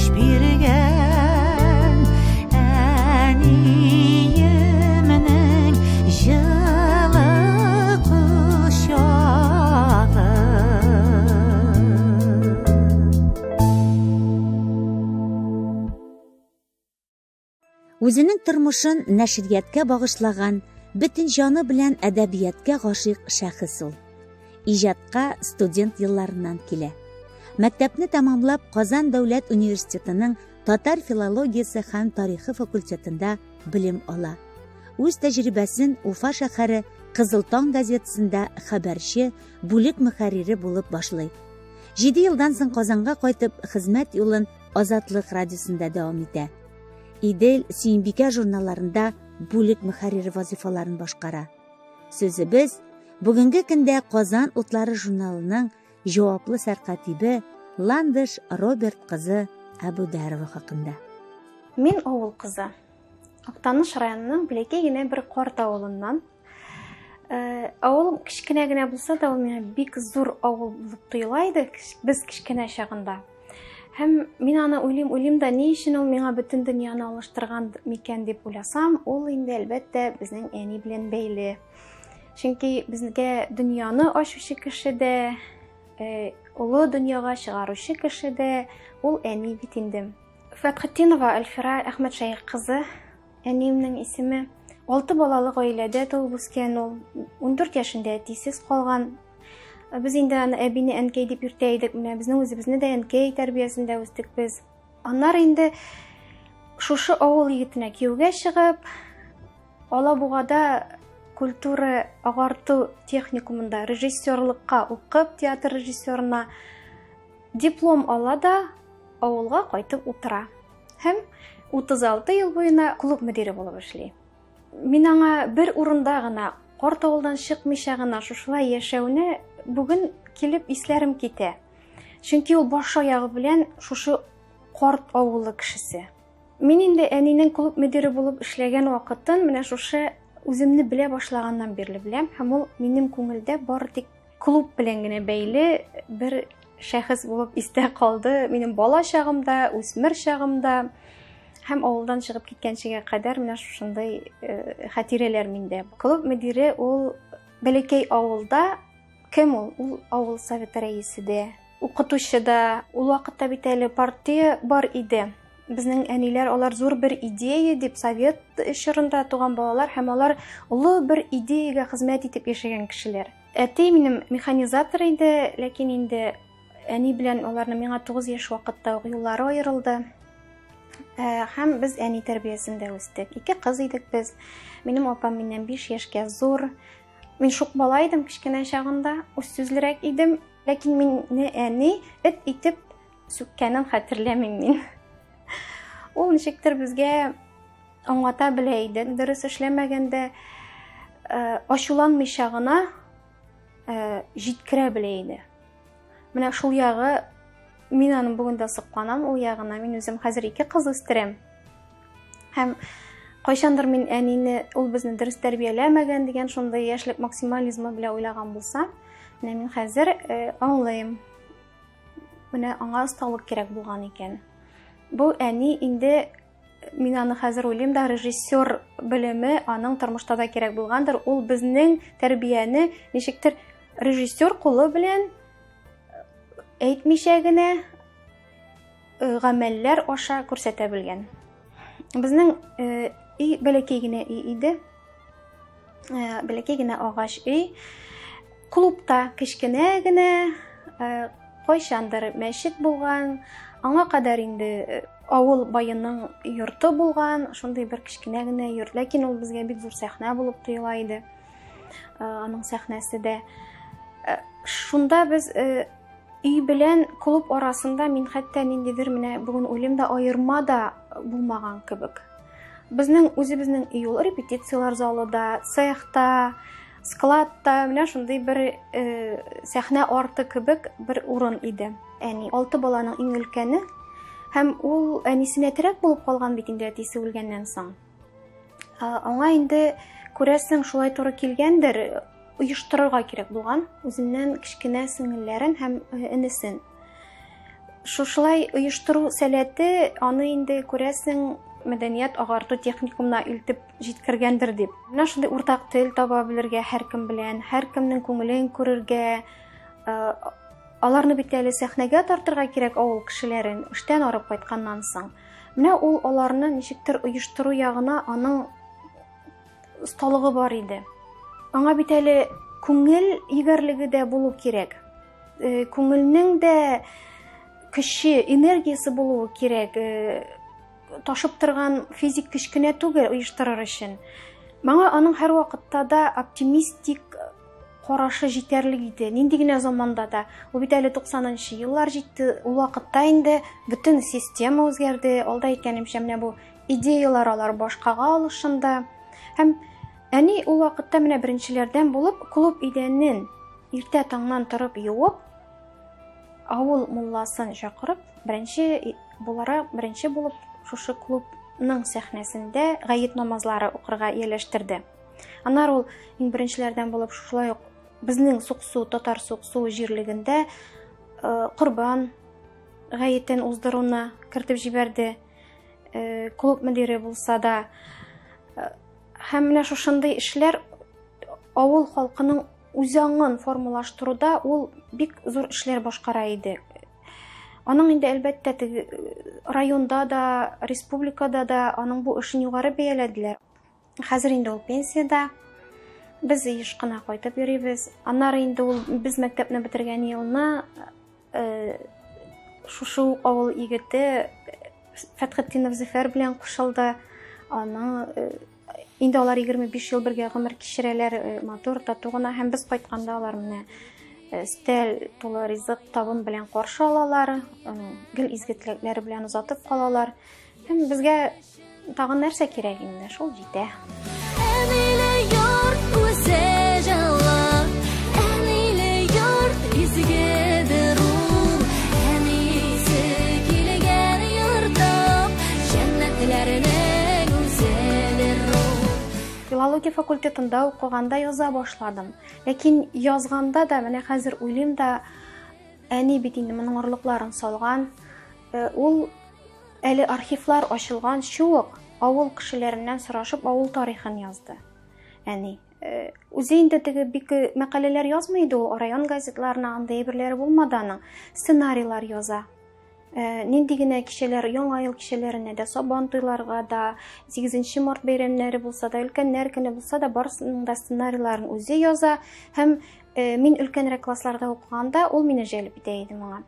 Көч биргән әниемнең җылы кочагы. Үзенең тормышын нәшрияткә багышлаган, бөтен җаны белән әдәбиятка гашыйк шәхес ул. Иҗатка студент елларыннан килә. Мәктәпне тәмамлап, Казан дәүләт университетының татар филологиясе һәм тарихы факультетында белем ала. Үз тәҗрибәсен Уфа шәһәре Кызыл таң газетасында хәбәрче, бүлек мөхәррире булып башлый. 7 елдан соң Казанга кайтып, хезмәт юлын Азатлык радиосында дәвам итә. Идел, Сөембикә журналларында бүлек мөхәррире вазифаларын башкара. Сүзебез бүгенге көндә Казан утлары журналының җаваплы сәркатибе Ландыш Роберт кызы Әбүдәрова хакында. Мин авыл кызы. Актаныш районының бәләкәй генә бер карт авылыннан. Авыл кечкенә генә булса да, ул миңа бик зур авыл булып тоела иде, без кечкенә чагында. Һәм мин аны уйлыйм, уйлыйм да, ни өчен ул миңа бөтен дөньяны алыштырган микән дип уйласам, ул инде әлбәттә безнең әни белән бәйле. Чөнки безгә дөньяны ачучы кеше дә, олы дөньяга чыгаручы кеше дә ул әни бит инде. Фәтхетдинова Әлфира Әхмәтшәех кызы, әниемнең исеме. 6 балалы гаиләдә туып үскән ул. 14 яшендә әтисез калган. Без инде аны әбине әнкәй дип йөртә идек. Менә безнең үзебезне дә әнкәй тәрбиясендә үстек без. Аннары инде шушы авыл егетенә кияүгә чыгып, Алабугада культура агарту техникумында режиссерлыкка укып, театр режиссерына диплом ала да авылга кайтып утыра. Һәм 36 ел буена клуб мөдире булып эшли. Мин аңа бер урында гына, карт авылдан чыкмыйча гына шушылай яшәүне бүген килеп исләрем китә. Чөнки ул баш аягы белән шушы карт авылы кешесе. Мин инде әнинең клуб мөдире булып эшләгән вакытын менә шушы үземне белә башлаганнан бирле беләм, һәм ул минем күңелдә бары тик клуб белән генә бәйле бер шәхес булып истә калды. Минем бала чагымда, үсмер чагымда һәм авылдан чыгып киткәнчегә кадәр менә шушындый хатирәләр миндә. Клуб мөдире ул бәләкәй авылда кем ул? Ул авыл советы рәисе дә, укытучы да. Ул вакытта бит әле партия бар иде. Безнең әниләр алар зур бер идея дип совет чорында туган балалар һәм алар олы бер идеягә хезмәт итеп яшәгән кешеләр. Әти минем механизатор иде, ләкин инде әни белән аларны миңа 9 яшь вакытта ук юллары аерылды. Һәм без әни тәрбиясендә үстек. Ике кыз идек без. Минем апам миннән 5 яшькә зур. Мин шук бала идем кечкенә чагында, үз сүзлерәк идем, ләкин мине әни эт итеп сүккәнен хәтерләмим мин. Ул ничектер безгә аңлата белә иде. Дөрес эшләмәгәндә, ачуланмыйча гына җиткерә белә иде. Менә шул ягы, мин аның бүген дә сокланам ул ягына. Мин үзем хәзер ике кыз үстерәм. Һәм кайчандыр мин әнине, ул безне дөрес тәрбияләмәгән дигән шундый яшьлек максимализмы белән уйлаган булсам, менә мин хәзер аңлыйм. Менә аңа осталык кирәк булган икән. Бу әни инде, мин аны хәзер уйлыйм да, режиссер белеме аның тормышта да кирәк булгандыр. Ул безнең тәрбияне ничектер режиссер кулы белән әйтмичә генә гамәлләр аша күрсәтә белгән. Безнең өй бәләкәй генә өй иде. Бәләкәй генә агач өй. Клубта кечкенә генә, кайчандыр мәчет булган, аңа кадәр инде авыл баеның йорты булган, шундый бер кечкенә генә йорт. Ләкин ул безгә бик зур сәхнә булып тоела иде. Аның сәхнәсе дә. Шунда без өй белән клуб арасында мин хәтта ниндидер менә бүген уйлыйм да аерма да булмаган кебек. Безнең үзебезнең өй ул репетицияләр залы да, цехта, складта, менә шундый бер сәхнә арты кебек бер урын иде. Әни 6 баланың иң өлкәне һәм ул әнисенә терәк булып калган бит инде әтисе үлгәннән соң. Аңа инде күрәсең шулай туры килгәндер, оештырырга кирәк булган үзеннән кечкенә сеңелләрен һәм энесен. Шушылай оештыру сәләте аны инде, күрәсең, мәдәният агарту техникумына илтеп җиткергәндер дип. Менә шундый уртак тел таба белергә һәркем белән, һәркемнең күңелен күрергә, аларны бит әле сәхнәгә тартырга кирәк авыл кешеләрен, эштән арып кайтканнан соң. Менә ул аларны ничектер оештыру ягына аның осталыгы бар иде. Аңа бит әле күңел егәрлеге дә булу кирәк. Күңелнең дә көче, энергиясе булуы кирәк. Ташып торган физик көч кенә түгел оештырыр өчен. Моңа аның һәрвакытта да оптимистик карашы җитәрлек иде. Нинди генә заманда да. Ул бит әле 90-нчы еллар җитте. Ул вакытта инде бөтен система үзгәрде. Алда әйткәнемчә, менә бу идеялар алар башкага алышынды. Һәм әни ул вакытта менә беренчеләрдән булып клуб идәнен иртә таңнан торып юып, авыл мулласын чакырып, беренче буларак, беренче булып шушы клубның сәхнәсендә гает намазлары укырга ияләштерде. Аннары ул иң беренчеләрдән булып шулай ук безнең Суксу, татар Суксу җирлегендә Корбан гаетен уздыруны кертеп җибәрде. Клуб мөдире булса да. Һәм менә шушындый эшләр авыл халкының үзаңын формалаштыруда ул бик зур эшләр башкара иде. Аның инде әлбәттә теге районда да, республикада да аның бу эшен югары бәяләделәр. Хәзер инде ул пенсиядә. Без еш кына кайтып йөрибез. Аннары инде ул без мәктәпне бетергән елны шушы ук авыл егете Фәтхетдинов Зөфәр белән кушылды. Аның инде алар 25 ел бергә гомер кичерәләр, матур, тату гына. Һәм без кайтканда алар менә өстәл тулы ризык, табын белән каршы алалар, гел изге теләкләре белән озатып калалар. Һәм безгә тагын нәрсә кирәк инде, шул җитә. Әниле йорт үзе җылы, әниле йорт изгедер ул. Әнисе килгән йортым, җәннәтләрнең үзедер ул. Филология факультетында укыганда яза башладым. Ләкин язганда да, менә хәзер уйлыйм да, әни бит инде моның орлыкларын салган. Ул әле архивлар ачылганчы ук авыл кешеләреннән сорашып авыл тарихын язды әни. Үзе инде теге бик мәкаләләр язмый иде ул, район газетларына андый әйберләре булмады аның. Сценарийлар яза. Нинди генә кичәләр, Яңа ел кичәләренә дә, Сабан туйларга да, 8 март бәйрәмнәре булса да, өлкәннәр көне булса да, барысының да сценарийларын үзе яза. Һәм мин өлкәнрәк классларда укыганда ул мине җәлеп итә иде моңа.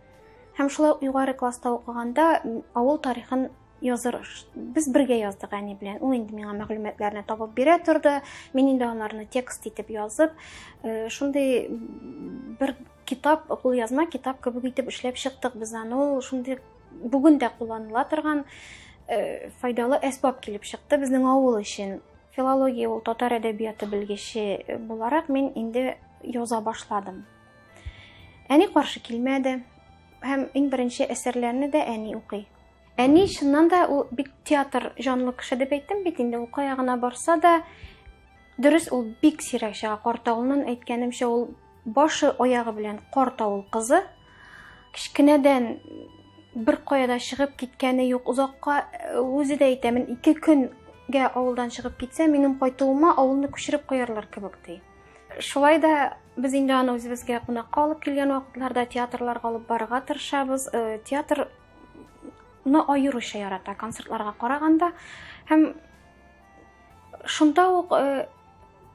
Һәм шулай ук югары класста укыганда авыл тарихын языр, без бергә яздык әни белән. Ул инде миңа мәгълүматларны табып бирә торды. Мин инде аларны текст итеп язып, шундый бер китап, кулъязма китап кебек итеп эшләп чыктык без аны. Ул шундый бүген дә кулланыла торган файдалы әсбап килеп чыкты безнең авыл өчен. Филология ул татар әдәбияты белгече буларак мин инде яза башладым. Әни каршы килмәде. Һәм иң беренче әсәрләрне дә әни укый. Әни чыннан да ул бик театр җанлы кеше дип әйттем бит инде, ул кая гына барса да, дөрес, ул бик сирәк чыга. Картавылнан әйткәнемчә, ул башы аягы белән Картавыл кызы. Кечкенәдән бер кая да чыгып киткәне юк. Озакка үзе дә әйтә, мин 2 көнгә авылдан чыгып китсәм, минем кайтуыма авылны күчереп куярлар кебек ди. Шулай да без инде аны үзебезгә кунакка алып килгән вакытларда театрларга алып барырга тырышабыз. Театрны аеруча ярата концертларга караганда. Һәм шунда ук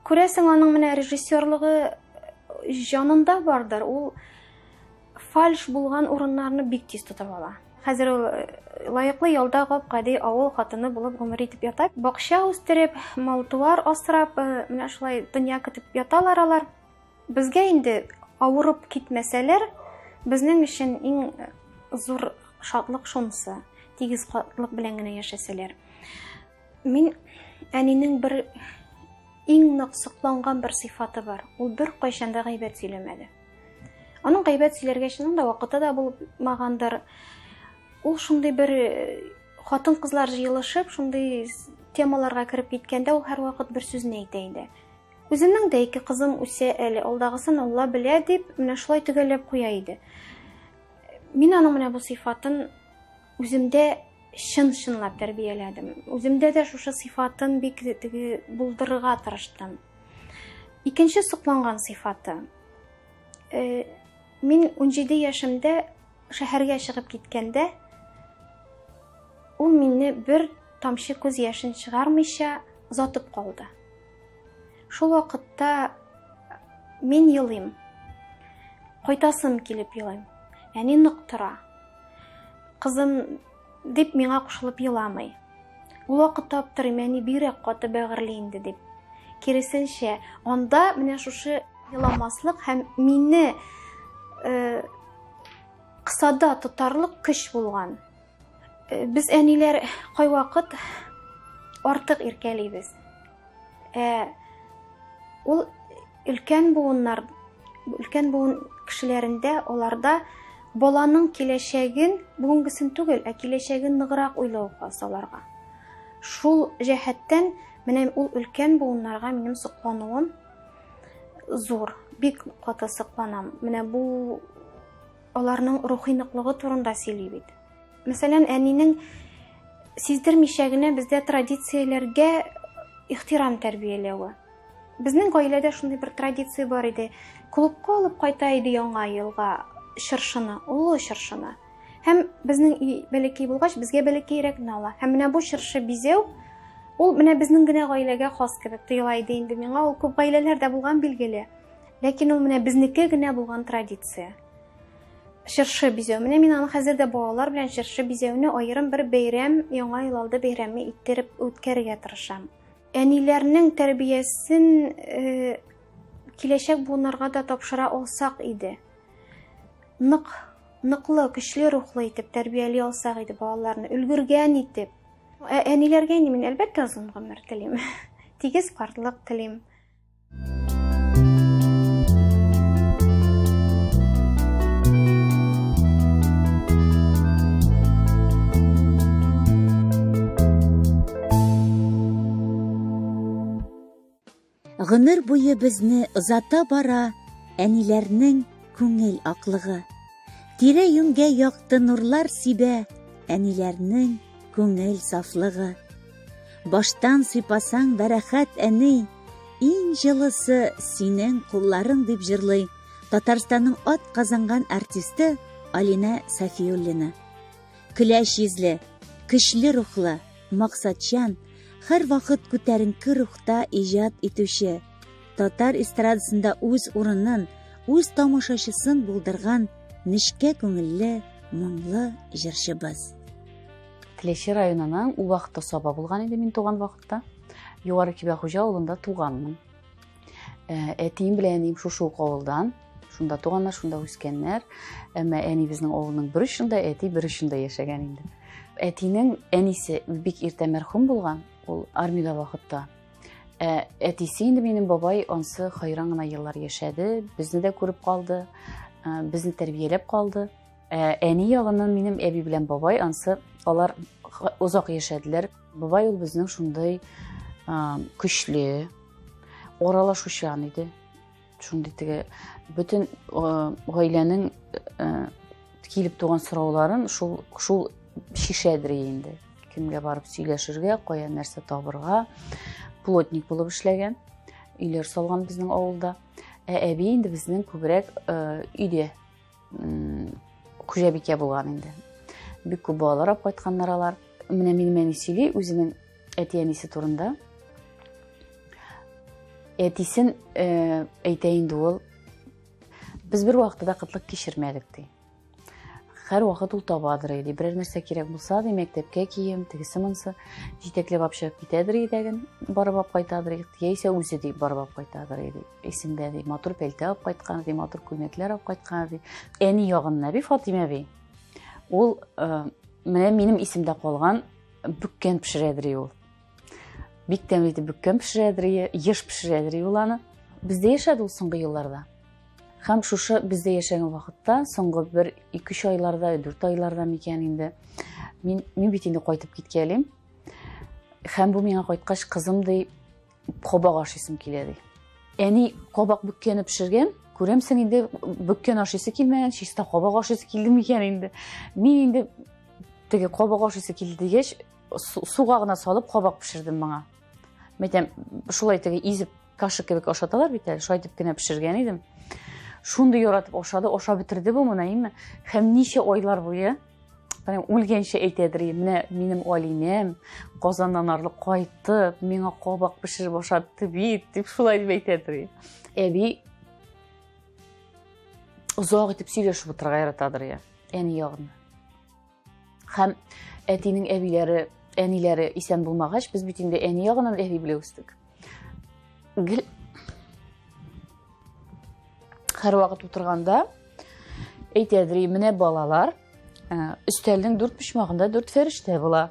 күрәсең, аның менә режиссерлыгы җанында бардыр. Ул фальш булган урыннарны бик тиз тотып ала. Хәзер ул лаеклы ялда гап-гади авыл хатыны булып гомер итеп ята. Бакча үстереп, мал-туар асрап, менә шулай дөнья көтеп яталар алар. Безгә инде авырып китмәсәләр, безнең өчен иң зур шатлык шунысы, тигез картлык белән генә яшәсәләр. Мин әнинең бер иң нык сокланган бер сыйфаты бар. Ул бер кайчан да гайбәт сөйләмәде. Аның гайбәт сөйләргә чыннан да вакыты да булмагандыр. Ул шундый бер хатын-кызлар җыелышып, шундый темаларга кереп киткәндә ул һәрвакыт бер сүзне әйтә иде. Үземнең дә 2 кызым үсә әле, алдагысын Алла белә дип, менә шулай төгәлләп куя иде. Мин аның менә бу сыйфатын үземдә чын-чынлап тәрбияләдем. Үземдә дә шушы сыйфатын бик теге булдырырга тырыштым. Икенче сокланган сыйфаты. Э, мин 17 яшемдә шәһәргә чыгып киткәндә, ул мине бер тамчы күз яшен чыгармыйча озатып калды. Шул вакытта мин елыйм. Кайтасым килеп елыйм. Әни нык тора. Кызым дип миңа кушылып еламый. Ул вакытта аптырыйм, әни бигрәк каты бәгырьли инде дип. Киресенчә, анда менә шушы еламаслык һәм мине э, кысада тотарлык көч булган. Э, без әниләр кайвакыт артык иркәлибез. Ә ул өлкән буыннар, өлкән буын кешеләрендә аларда баланың киләчәген, бүгенгесен түгел, ә киләчәген ныграк уйлау хас аларга. Шул җәһәттән менә ул өлкән буыннарга минем соклануым зур, бик каты сокланам. Менә бу аларның рухи ныклыгы турында сөйли бит. Мәсәлән, әнинең сиздермичә генә бездә традицияләргә ихтирам тәрбияләве. Безнең гаиләдә шундый бер традиция бар иде. Клубка алып кайта иде яңа елга чыршыны, олы чыршыны. Һәм безнең өй бәләкәй булгач, безгә бәләкәйрәкне ала. Һәм менә бу чыршы бизәү, ул менә безнең генә гаиләгә хас кебек тоела иде инде миңа. Ул күп гаиләләрдә булган билгеле. Ләкин ул менә безнеке генә булган традиция. Чыршы бизәү. Менә мин аны хәзер дә балалар белән чыршы бизәүне аерым бер бәйрәм, Яңа ел алды бәйрәме иттереп үткәрергә тырышам. Әниләрнең тәрбиясен э, киләчәк буыннарга да тапшыра алсак иде. Нык, ныклы, көчле рухлы итеп тәрбияли алсак иде балаларны, өлгергән итеп. Ә әниләргә инде мин әлбәттә озын гомер телим. Тигез картлык телим. Гомер буе безне озата бара әниләрнең күңел аклыгы. Тирә-юньгә якты нурлар сибә әниләрнең күңел сафлыгы. Баштан сыйпасаң да рәхәт әни, иң җылысы синең кулларың дип җырлый Татарстанның ат казанган артисты Алинә Сафиуллина. Көләч йөзле, көчле рухлы, максатчан, һәрвакыт күтәренке рухта иҗат итүче, татар эстрадасында үз урынын, үз тамашачысын булдырган нечкә күңелле, моңлы җырчыбыз. Теләче районының ул вакытта Саба булган иде мин туган вакытта. Югары Кибәхуҗа авылында туганмын. Э, әтием белән әнием шушы ук авылдан. Шунда туганнар, шунда үскәннәр. Әмма әни безнең авылның бер очында, әти бер очында яшәгән инде. Әтинең әнисе бик иртә мәрхүм булган, ул армиядә вакытта. Ә әтисе инде минем бабай ансы хайран гына еллар яшәде, безне дә күреп калды, э, безне тәрбияләп калды. Ә, әни ягыннан минем әби белән бабай ансы алар озак яшәделәр. Бабай ул безнең шундый көчле, аралашучан иде. Шундый теге бөтен гаиләнең килеп туган сорауларын шул шул шишәдер инде. Кемгә барып сөйләшергә, кая нәрсә табырга. Плотник булып эшләгән, өйләр салган безнең авылда. Ә әби инде безнең күбрәк өйдә хуҗабикә булган инде. Бик күп балалар алып кайтканнар алар. Менә минем әни сөйли үзенең әти-әнисе турында. Әтисен э, әйтә инде ул, без бер вакытта да кытлык кичермәдек ди. Һәр вакыт ул табадыр иде. Берәр нәрсә кирәк булса, ди, мәктәпкә кием, тегесе монсы җитәкләп алып чыгып китәдер иде, барып алып кайтадыр иде, яисә үзе ди барып алып кайтадыр иде. Исемдә ди, матур пәлтә алып кайткан ди, матур күлмәкләр алып кайткан ди. Әни ягыннан әби Фатима әби. Ул э, менә минем исемдә калган бөккән пешерәдер ул. Бик тәмле итеп бөккән пешерәдер, еш пешерәдер ул аны. Бездә яшәде ул соңгы елларда. Һәм шушы бездә яшәгән вакытта, соңгы бер 2-3 айларда, 4 айларда микән инде, мин мин бит инде кайтып киткәлим. Һәм бу миңа кайткач, кызым ди, кабак ашыйсым килә ди. Әни кабак бөккәне пешергән, Күрәмсең инде, бөккән ашыйсы килмәгән, чиста кабак ашыйсы килде микән инде. Мин инде теге кабак ашыйсы килде дигәч, суга гына салып кабак пешердем моңа. Мәйтәм, шулай теге изеп каша кебек ашаталар бит әле, шулай итеп кенә пешергән идем. Шундый яратып ашады, ашап бетерде бу моны, әйме? Һәм ничә айлар буе Прям үлгәнчә әйтәдер, менә минем Алинәм Казаннан арлы кайтып, миңа кабак пешереп ашатты бит, дип шулай дип әйтәдер. Әби озак итеп сөйләшеп утырырга яратадыр я, әни ягында. Һәм әтинең әбиләре, әниләре исән булмагач, без бит инде әни ягыннан әби белән үстек. Гел һәрвакыт утырганда әйтәдер, менә балалар, э, өстәлнең дүрт почмагында дүрт фәрештә була.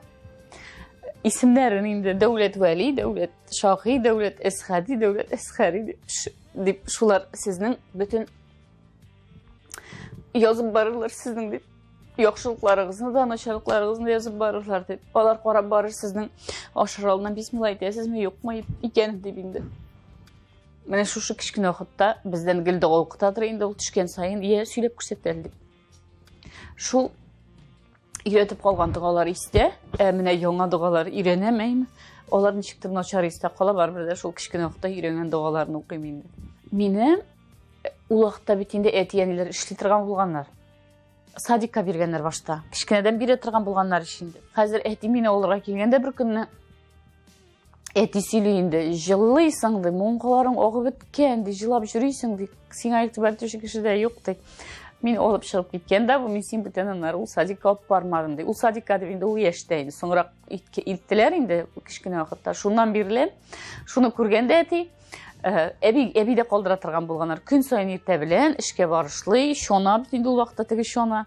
Исемнәрен инде Дәүләт Вәли, Дәүләт Шахи, Дәүләт Әсхәди, Дәүләт Әсхәри дип шулар сезнең бөтен язып барырлар сезнең дип. Яхшылыкларыгызны да, начарлыкларыгызны да язып барырлар дип. Алар карап барыр сезнең ашар алдыннан бисмилла әйтәсезме, юкмы икән дип инде. Менә шушы кечкенә вакытта бездән гел дога укытадыр инде ул төшкән саен, я сөйләп күрсәт әле дип. Шул өйрәтеп калган догалар истә, ә менә яңа догалар өйрәнәм, әйме? Алар ничектер начар истә кала, барыбер дә шул кечкенә вакытта өйрәнгән догаларны укыйм инде. Мине э, ул вакытта бит инде әти-әниләр эшли торган булганнар. Садикка биргәннәр башта. Кечкенәдән бирә торган булганнар ич инде. Хәзер әти мине алырга килгәндә бер көнне Әти сөйли инде, җылыйсың ди, муңкаларың агып беткән ди, җылап йөрисең ди, сиңа игътибар итүче кеше дә юк ди. Мин алып чыгып киткән дә, бу мин син бүтән аннары ул садикка алып бармадым ди. Ул садикка дип инде ул яшьтә инде, соңрак илттеләр инде кечкенә вакытта. Шуннан бирле шуны күргәндә әти, э, әби, әби дә калдыра торган булганнар. Көн саен иртә белән эшкә барышлый, чана бит инде ул вакытта теге чана.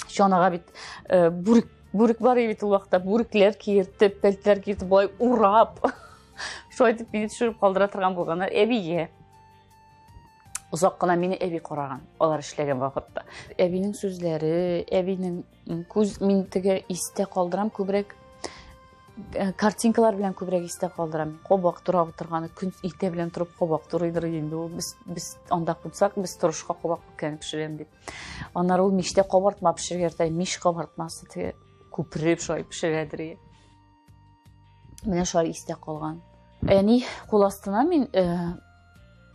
Чанага бит э, бүрек бүрек бар бит ул вакытта бүрекләр киертеп, пәлтәләр киертеп, болай урап. Шулай итеп мине төшереп калдыра торган булганнар әбигә. Озак кына мине әби караган, алар эшләгән вакытта. Әбинең сүзләре, әбинең күз мин теге истә калдырам күбрәк э, картинкалар белән күбрәк истә калдырам. Кабак турап утырганы, көн иртә белән торып кабак турыйдыр инде ул. Без без анда кунсак, без торышка кабак бөккән пешерәм дип. Аннары ул мичтә кабартма пешерергә ярата, мич кабартмасы теге күпереп шулай пешерәдер. Менә шулай истә калган. Әни кул астына мин э,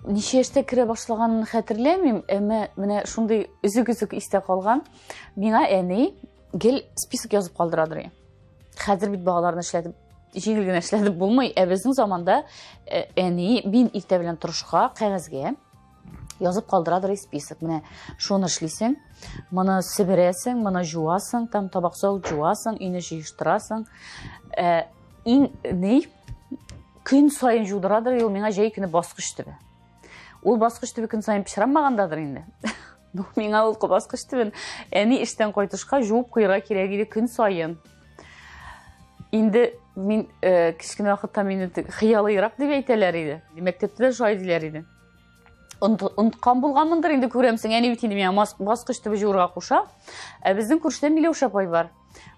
ничә яшьтә керә башлаганын хәтерләмим, әмма менә шундый өзек-өзек истә калган. Миңа әни гел список язып калдырадыр. Хәзер бит балаларны эшләтеп җиңел генә эшләтеп булмый. Ә безнең заманда э, әни мин иртә белән торышка кәгазьгә язып калдырадыр список. Менә шуны эшлисең, моны себерәсең, моны жуасың, там табак савыт жуасың, өйне җыештырасың. Ә, иң ни көн саен жудырадыр ул миңа җәй көне баскыч төбе. Ул баскыч төбе көн саен пычранмагандадыр инде. Ну, миңа ул баскыч төбен әни эштән кайтышка жуып куярга кирәк иде көн саен. Инде мин э, кечкенә вакытта мине хыялыйрак дип әйтәләр иде. Мәктәптә дә шулай диләр иде. Оныткан булганмындыр инде күрәмсең. Әни бит инде миңа баскыч төбе җуырга куша. Ә безнең күршедә Миләүшә апай бар.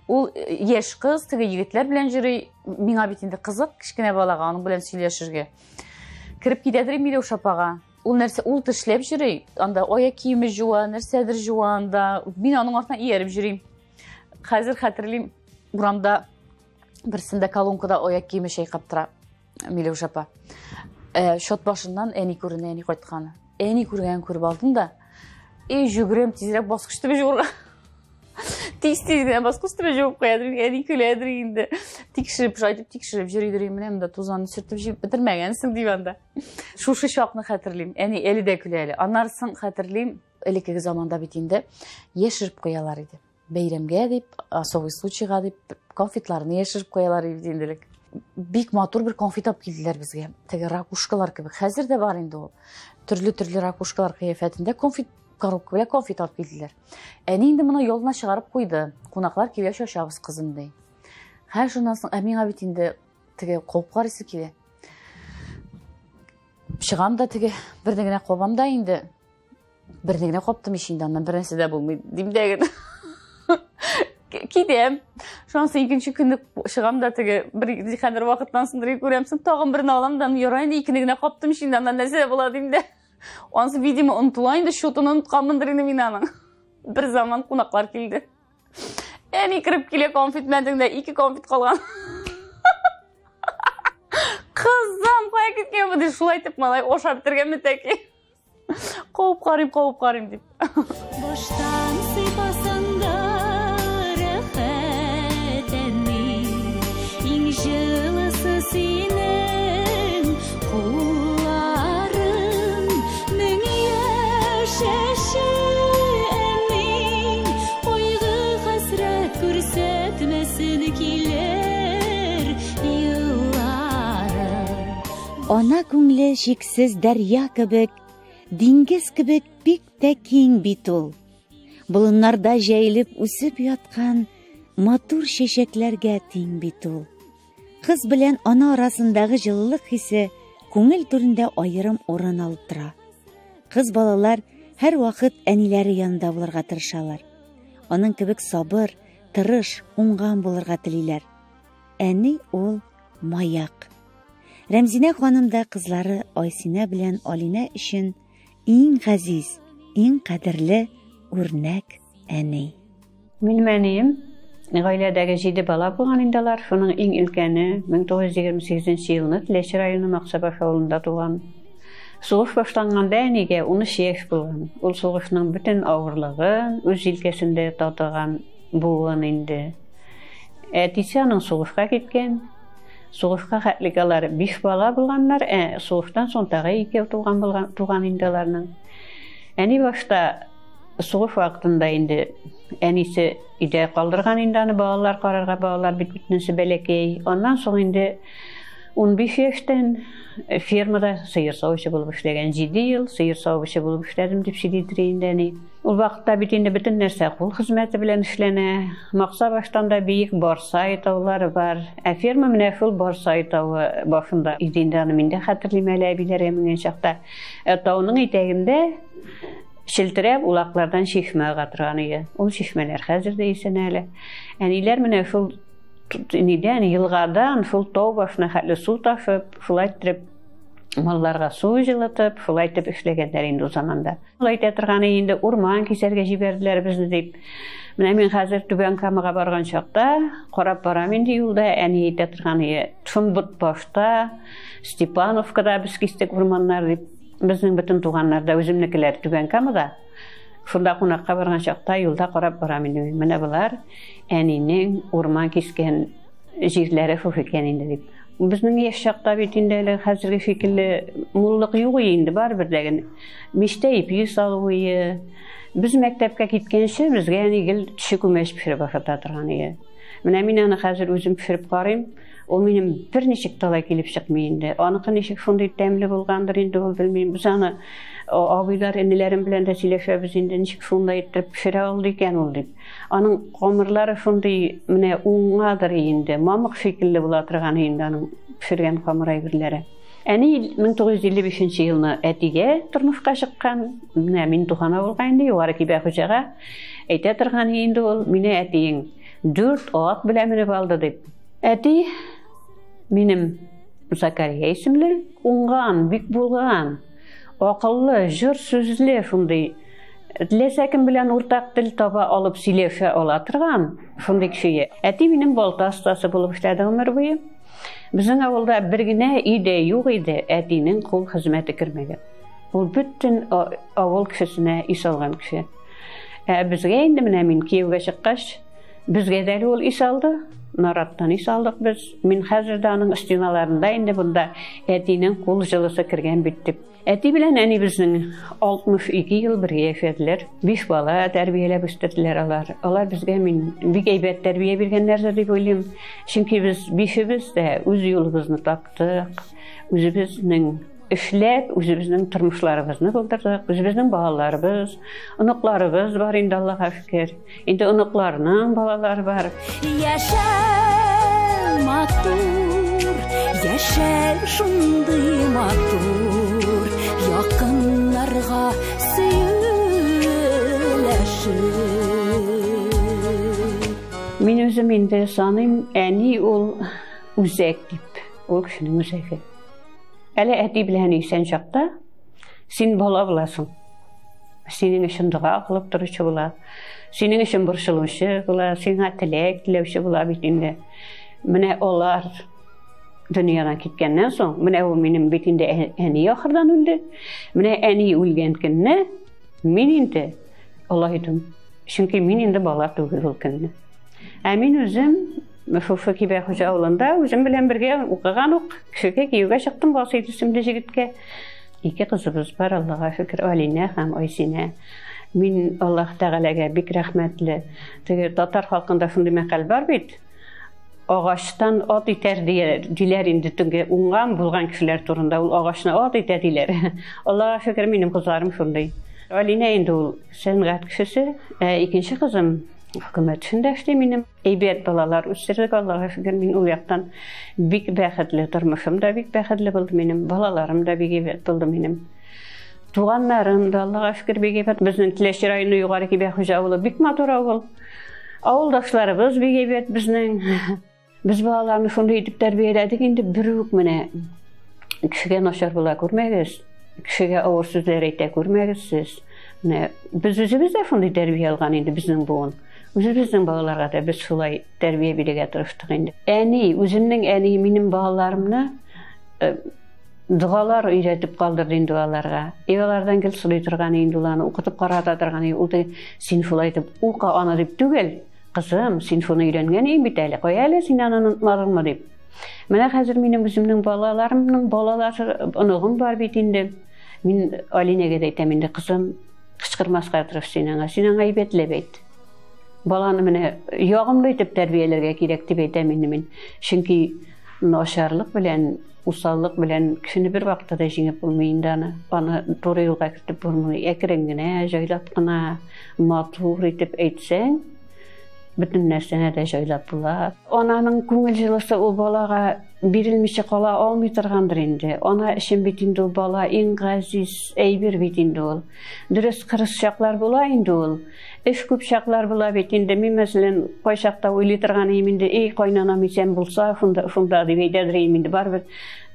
Ул э, яшь кыз, теге егетләр белән йөри. Миңа бит инде кызык кечкенә балага аның белән сөйләшергә. Кереп китәдер Миләүшә апага. Ул нәрсә, ул тешләп йөри. Анда аяк киеме җуа, нәрсәдер җуа анда. Мин аның артыннан ияреп йөрим. Хәзер хәтерлим, урамда берсендә колонкада аяк киеме чайкап тора. Миләүшә апа. Ә, шот башыннан әни күренә, әни кайтканы. Әни күргәнен күреп алдым да, и жүгерәм тизрәк баскыч төбе жуырга. Тиз-тиз генә баскыч төбе жуып куядыр, әни көләдер инде. Тикшереп, шулай итеп тикшереп йөридер, менә монда тузанны сөртеп җыеп бетермәгәнсең дип анда. Шушы чакны хәтерлим. Әни әле дә көлә әле. Аннары соң хәтерлим, элеккеге заманда бит инде яшереп куялар иде. Бәйрәмгә дип, особый случайга дип конфетларны яшереп куялар иде инде элек. Бик матур бер конфет алып килделәр безгә. Теге ракушкалар кебек. Хәзер дә бар инде ул. Төрле-төрле ракушкалар кыяфәтендә конфет коробка белән конфет алып килделәр. Әни инде моны юлына чыгарып куйды. Кунаклар килгәч ачабыз, кызым, ди. Хәер, шуннан соң, ә миңа бит инде теге кабып карыйсы килә. Чыгам да теге берне генә кабам да инде. Берне генә каптым ич инде, аннан бер нәрсә дә булмый, дим дә генә. Китәм. Шуннан соң икенче көнне чыгам да теге бер хәзер вакыттан соң күрәм, соң тагын берне алам да, ярай инде икене генә каптым ич инде, аннан нәрсә була дим дә. Анысы, видимо, онытыла инде, счетын онытканмындыр инде мин аның. Бер заман кунаклар килде. Әни кереп килә конфет мәндеңдә ике конфет калган. Кызым, кая киткән бу дип, шулай итеп малай ашап бетергән тәки. Куып карыйм, куып карыйм дип. Баштан сыйпасаң да рәхәт, әни. Иң җылысы синең кулларың, мең яшәше, әни. Кайгы-хәсрәт күрсәтмәсен килер елларың. Ана күңле чиксез дәрья кебек, диңгез кебек бик тә киң бит ул. Болыннарда җәелеп үсеп яткан матур чәчәкләргә тиң бит ул. Кыз белән ана арасындагы җылылык хисе күңел түрендә аерым урын алып тора. Кыз балалар һәрвакыт әниләре янында булырга тырышалар. Аның кебек сабыр, тырыш, уңган булырга телиләр. Әни ул маяк. Рәмзинә ханым да кызлары Айсинә белән Алинә өчен иң газиз, иң кадерле үрнәк әни. Минем әнием гаиләдәге 7 бала булган инде алар. Шуның иң өлкәне 1928 елны Теләче районы Максабаш авылында туган. Сугыш башланганда әнигә 13 яшь булган. Ул сугышның бөтен авырлыгын үз җилкәсендә татыган буын инде. Әтисе аның сугышка киткән. Сугышка хәтлек алар 5 бала булганнар, ә сугыштан соң тагы 2 туган булган, туган инде аларның. Әни башта сугыш вакытында инде әнисе өйдә калдырган инде аны балалар карарга, балалар бит бөтенесе бәләкәй. Аннан соң инде 15 яшьтән фермада сыер савучы булып эшләгән. 7 ел сыер савучы булып эшләдем дип сөйлидер инде әни. Ул вакытта бит инде бөтен нәрсә кул хезмәте белән эшләнә. Макса баштан да биек Барсай таулары бар. Ә ферма менә шул Барсай тавы башында иде инде, аны мин дә хәтерлим әле әбиләргә менгән чакта. Ә тауның итәгендә челтерәп улаклардан чишмә ага торган иде. Ул чишмәләр хәзер дә исән әле. Әниләр менә шул нидән, елгадан шул тау башына хәтле су ташып, шулай иттереп малларга су җылытып, шулай итеп эшләгәннәр инде ул заманда. Ул әйтә торган инде, урман кисәргә җибәрделәр безне дип. Менә мин хәзер Түбән Камага барган чакта карап барам инде юлда, әни әйтә торган иде, Шомбыт башта, Степановкада без кистек урманнар дип. Безнең бөтен туганнар да үземнекеләр Түбән Камада. Шунда кунакка барган чакта юлда карап барам инде. Менә болар әнинең урман кискән җирләре шушы икән инде дип. Безнең яшь чакта бит инде әле хәзерге шикелле муллык юк инде, барыбер дә генә. Мичтә ипи салу ие. Без мәктәпкә киткәнче безгә әни гел төче күмәч пешереп ашата торган иде. Менә мин аны хәзер үзем пешереп карыйм. Ул минем берничек талай килеп чыкмый инде. Аныкы ничек шундый тәмле булгандыр инде ул, белмим. Без аны абыйлар, энеләрем белән дә сөйләшәбез инде, ничек шундай итеп пешерә алды икән ул дип. Аның камырлары шундый менә уңадыр инде, мамык шикелле була торган инде аның пешергән камыр әйберләре. Әни 1955 елны әтигә тормышка чыккан. Менә мин туган авылга инде, Югары Кибәхуҗага. Әйтә торган инде ул, мине әтиең 4 ат белән менеп алды дип. Әти минем Закария исемле, уңган, бик булган, акыллы, җор сүзле шундый, теләсә кем белән уртак тел таба алып сөйләшә ала торган шундый кеше. Әти минем балта остасы булып эшләде гомер буе. Безнең авылда бер генә өй дә юк иде, әтинең кул хезмәте кермәгән. Ул бөтен авыл кешесенә өй салган кеше. Ә безгә инде менә мин кияүгә чыккач, безгә дә әле ул өй салды. Нараттан өй салдык без. Мин хәзер дә аның стеналарында инде бунда әтинең кул җылысы кергән бит дип. Әти белән әни безнең 62 ел бергә яшәделәр. 5 бала тәрбияләп үстерделәр алар. Алар безгә мин бик әйбәт тәрбия биргәннәрдер дип уйлыйм. Чөнки без бишебез дә үз юлыбызны таптык, үзебезнең эшләп, үзебезнең тормышларыбызны булдырдык, үзебезнең балаларыбыз, оныкларыбыз бар инде, Аллаһка шөкер. Инде оныкларның балалары бар. Яшә матур, яшә шундый матур, якыннарга сөйләшеп. Мин үзем инде саныйм, әни ул үзәк дип, ул кешенең үзәге. Әле әти белән исән чакта Син бала буласың. Синең өчен дога кылып торучы була. Синең өчен борчылучы була, сиңа теләк теләүче була бит инде. Менә алар дөньядан киткәннән соң, менә ул минем бит инде әни ахырдан үлде. Менә әни үлгән көнне мин инде олайдым. Чөнки мин инде бала түгел ул көнне. Ә мин үзем Шушы Кибәхуҗа авылында үзем белән бергә укыган ук кешегә кияүгә чыктым Васыйл исемле җегеткә. Ике кызыбыз бар, Аллага шөкер, Алинә һәм Айсинә. Мин Аллаһ Тәгаләгә бик рәхмәтле. Теге татар халкында шундый мәкаль бар бит. Агачтан ат итәр диләр инде төнге уңган булган кешеләр турында ул агачны ат итә диләр. Аллага шөкер, минем кызларым шундый. Алинә инде ул сәнгать кешесе, ә икенче кызым хөкүмәт эшендә эшли минем. Әйбәт балалар үстердек, Аллага шөкер, мин ул яктан бик бәхетле, тормышым да бик бәхетле булды минем, балаларым да бик әйбәт булды минем. Туганнарым да, Аллага шөкер, бик әйбәт. Безнең Теләче районы Югары Кибәхуҗа авылы бик матур авыл. Авылдашларыбыз бик әйбәт безнең. Без балаларны шундый итеп тәрбияләдек инде, бер үк менә кешегә начар була күрмәгез, кешегә авыр сүзләр әйтә күрмәгез сез. Менә без үзебез дә шундый тәрбия алган инде безнең буын. Үзебезнең балаларга да без шулай тәрбия бирергә тырыштык инде. Әни, үземнең әни минем балаларымны э, догалар өйрәтеп калдырды инде аларга. И алардан гел сорый торган инде ул аны укытып карата торган. Ул син шулай итеп укы аны дип түгел, кызым, син шуны өйрәнгән идең бит әле. Кая әле син аны онытмадыңмы дип. Менә хәзер минем үземнең балаларымның балалары, оныгым бар бит инде. Мин Алинәгә дә әйтәм инде, кызым, кычкырмаска тырыш син аңа. Син аңа әйбәтләп әйт. Баланы менә ягымлы итеп тәрбияләргә кирәк дип әйтәм инде мин. Чөнки начарлык белән, усаллык белән кешене бер вакытта да җиңеп булмый инде аны. Аны туры юлга кертеп булмый. Әкрен генә, җайлап кына, матур итеп әйтсәң, бөтен нәрсәне дә җайлап була. Ананың күңел җылысы ул балага бирелмичә кала алмый торгандыр инде. Ана өчен бит инде ул бала иң газиз әйбер бит инде ул. Дөрес, кырыс чаклар була инде ул. Эш күп чаклар була бит инде. Мин, мәсәлән, кайчакта уйлый торган идем инде, эй, кайнанам исән булса, шунда, шунда дип әйтәдер идем инде. Барыбер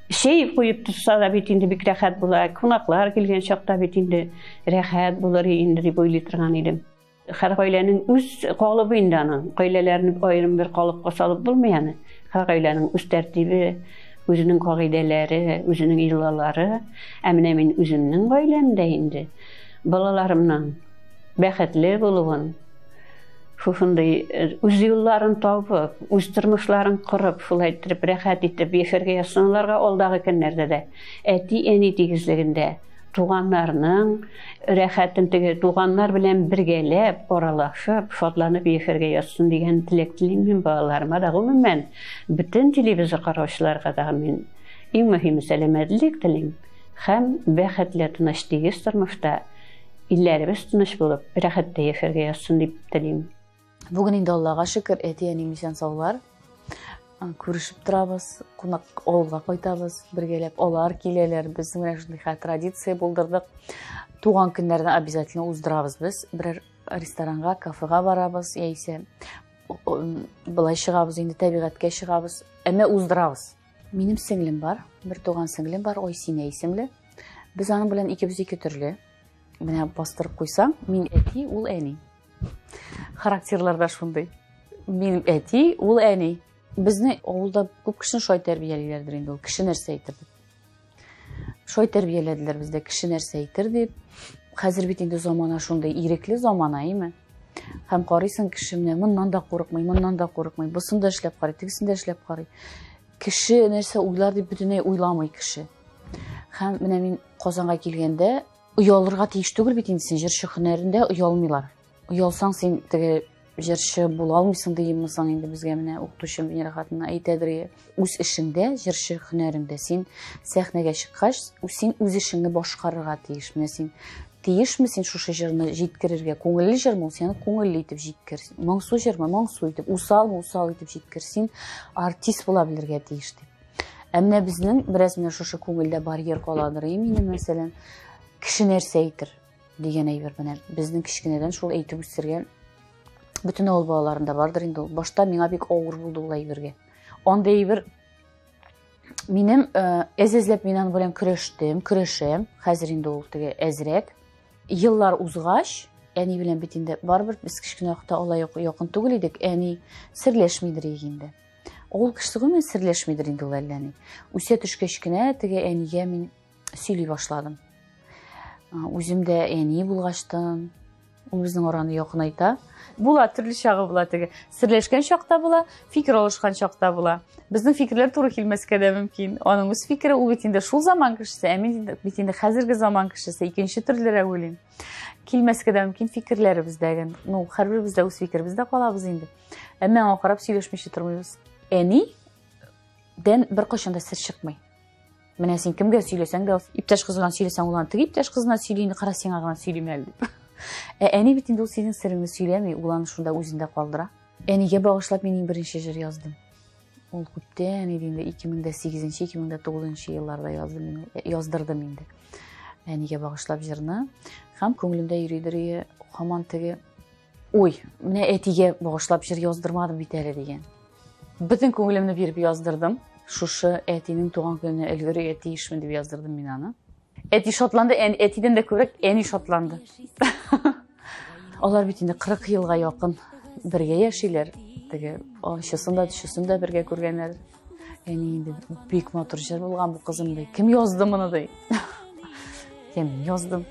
чәй куеп торса да бит инде бик рәхәт була. Кунаклар килгән чакта бит инде рәхәт булыр инде дип уйлый торган идем. Һәр гаиләнең үз калыбы инде аның. Гаиләләрне аерым бер калыпка салып булмый аны. Һәр гаиләнең үз тәртибе, үзенең кагыйдәләре, үзенең йолалары. Ә менә мин үземнең гаиләмдә инде балаларымның бәхетле булуын, шушындый э, үз юлларын табып, үз тормышларын корып, шулай иттереп рәхәт итеп яшәргә язсын аларга алдагы көннәрдә дә. Әти-әни тигезлегендә туганнарның рәхәтен теге туганнар белән бергәләп, аралашып, шатланып яшәргә язсын дигән теләк телим мин балаларыма да, гомумән, бөтен телевизор караучыларга да мин иң мөһиме сәламәтлек телим һәм бәхетле, тыныч, тигез тормышта илләребез тыныч булып, рәхәттә яшәргә язсын дип телим. Бүген инде Аллага шөкер, әти-әнием исән-саулар. Күрешеп торабыз, кунак авылга кайтабыз, бергәләп алар киләләр. Без менә шундый хәл традиция булдырдык. Туган көннәрне обязательно уздырабыз без. Берәр ресторанга, кафега барабыз, яисә былай чыгабыз инде, табигатькә чыгабыз. Әмма уздырабыз. Минем сеңлем бар, бер туган сеңлем бар, Айсинә исемле. Без аның белән икебез ике төрле. Менә бастырып куйсаң, мин әти, ул әни. Характерлар да шундый. Мин әти, ул әни. Безне авылда күп кешене шулай тәрбиялиләрдер инде ул, кеше нәрсә әйтер дип. Шулай тәрбияләделәр бездә, кеше нәрсә әйтер дип. Хәзер бит инде замана шундый ирекле замана, әйме? Һәм карыйсың, кеше менә моннан да курыкмый, моннан да курыкмый, бусын да эшләп карый, тегесен дә эшләп карый. Кеше нәрсә уйлар дип бөтенләй уйламый кеше. Һәм менә мин Казанга килгәндә Оялырга тиеш түгел бит инде син җырчы һөнәрендә оялмыйлар. Оялсаң син теге җырчы була алмыйсың дигәнме соң инде безгә менә укытучым Венера хатынына әйтәдер. Үз эшеңдә, җырчы һөнәреңдә син сәхнәгә чыккач, син үз эшеңне башкарырга тиеш. Менә син тиешме син шушы җырны җиткерергә? Күңелле җырмы ул, син аны күңелле итеп җиткер. Моңсу җырмы, моңсу итеп, усалмы, усал итеп җиткер. Син артист була белергә тиеш дип. Ә менә безнең бераз менә шушы күңелдә барьер каладыр, и минем мәсәлән, кеше нәрсә әйтер дигән әйбер менә безнең кечкенәдән шул әйтеп үстергән бөтен авыл балаларында бардыр инде ул. Башта миңа бик авыр булды ул әйбергә. Андый әйбер Минем әз-әзләп мин аның белән көрәштем, көрәшәм. Хәзер инде ул теге әзрәк. Еллар узгач, әни белән бит инде барыбер без кечкенә вакытта алай якын түгел идек. Әни серләшмидер инде. Ул кеше гомумән серләшмидер инде ул әллә ни. Үсә төшкәч кенә теге әнигә мин сөйли башладым. Үзем дә әни булгачтан, ул безнең араны якынайта. Була, төрле чагы була теге. Серләшкән чакта була, фикер алышкан чакта була. Безнең фикерләр туры килмәскә дә мөмкин. Аның үз фикере, ул бит инде шул заман кешесе, ә мин бит инде хәзерге заман кешесе, икенче төрлерәк уйлыйм. Килмәскә дә мөмкин фикерләребездәге. Ну, һәрберебез дә үз фикеребездә калабыз инде. Әмма аңа карап сөйләшмичә тормыйбыз. Әни дән беркайчан да сер чыкмый. Менә син кемгә сөйләсәң дә, иптәш кызына сөйләсәң, ул аны теге иптәш кызына сөйли, инде кара сиңа гына сөйлим әле дип. Ә әни бит инде ул синең сереңне сөйләми, ул аны шунда үзендә калдыра. Әнигә багышлап мин иң беренче җыр яздым. Ул күптән иде инде, ике мең дә сигезенче, ике мең дә тугызынчы елларда яздым мин, яздырдым инде. Әнигә багышлап җырны. Һәм күңелемдә йөридер, һаман теге, ой, менә әтигә багышлап җыр яздырмадым бит әле дигән. Бөтен күңелемне биреп яздырдым. Шушы әтинең туган көненә өлгерергә тиешмен дип яздырдым мин аны. Әти шатланды, әтидән дә күбрәк әни шатланды. Алар бит инде 40 елга якын бергә яшиләр. Теге ачысын да, төшесен дә бергә күргәннәр. Әни инде бик матур җыр булган бу кызым ди. Кем язды моны ди? Кем яздым?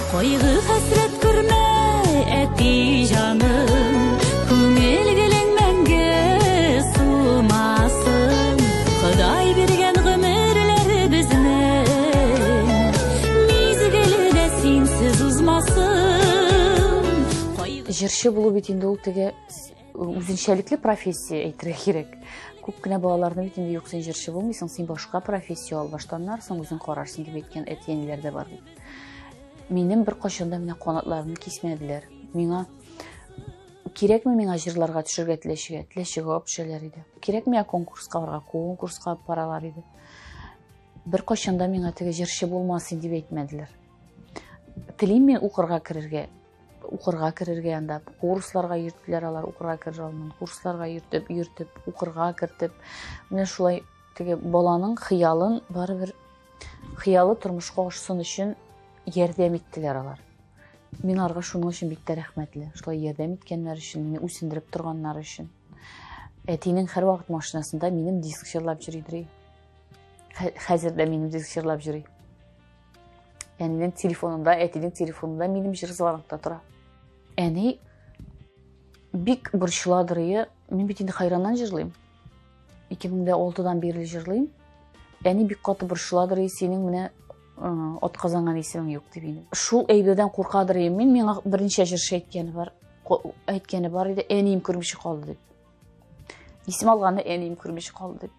Кайгы хәсрәт күрмә, әти җаным, күңел гөлең мәңге сулмасын. Ходай биргән гомерләр безнең, мизгеле дә синсез узмасын. Җырчы булу бит инде ул теге үзенчәлекле профессия әйтергә кирәк. Күп кенә балаларны бит инде юк, син җырчы булмыйсың, син башка профессия ал, баштаннар соң үзең карарсың дип әйткән әти-әниләр дә бар бит. Минем бер кайчан да менә канатларымны кисмәделәр. Миңа кирәкме миңа җырларга төшергә Теләчегә? Теләчегә алып төшәләр иде. Кирәкме миңа конкурска барырга? Конкурска алып баралар иде. Бер кайчан да миңа теге җырчы булмасын дип әйтмәделәр. Телим мин укырга керергә. Укырга керергә анда курсларга йөрттеләр алар, укырга керер алдыннан курсларга йөртеп, йөртеп, укырга кертеп. Менә шулай теге баланың хыялын барыбер хыялы тормышка ашсын өчен ярдәм иттеләр алар. Мин аларга шуның өчен бик тә рәхмәтле. Шулай ярдәм иткәннәр өчен, мине үсендереп торганнар өчен. Әтинең һәрвакыт машинасында минем диск җырлап йөридер. Хәзер дә минем диск җырлап йөри. Әнинең телефонында, әтинең телефонында минем җыр звонокта тора. Әни бик борчыладыр ие. Мин бит инде хайраннан җырлыйм. Ике мең дә алтыдан бирле җырлыйм. Әни бик каты борчыладыр ие, синең менә ат казанган исемең юк дип инде. Шул әйбердән куркадыр ие. Мин миңа берничә җырчы әйткәне бар, әйткәне бар иде, әнием күрмичә калды дип. Исем алганда әнием күрмичә калды дип.